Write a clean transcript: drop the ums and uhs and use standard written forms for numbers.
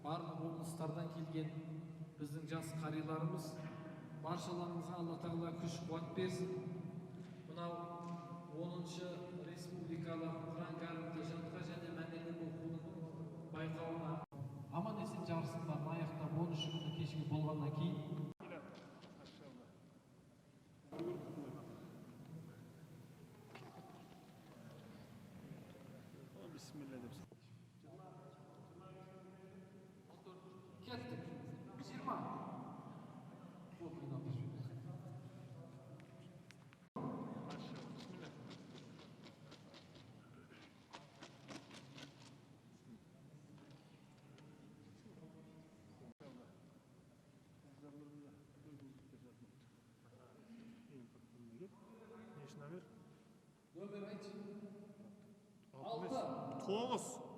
Барлық облыстардан келген біздің жас қариларымыз, баршаларыңызға Алла Тағала күш қуат берсін. Мынау 10-шы республикалық Құран кәрімді жатқа және мәнерлеп оқудың байқауына аман есен жарыстың барын аяқтап 13 күні кешкі болғаннан кейін кеттік. 20. Болды, айналдырып жібердік. Неше номер? Нөмір айтшы. 6. 6. 9.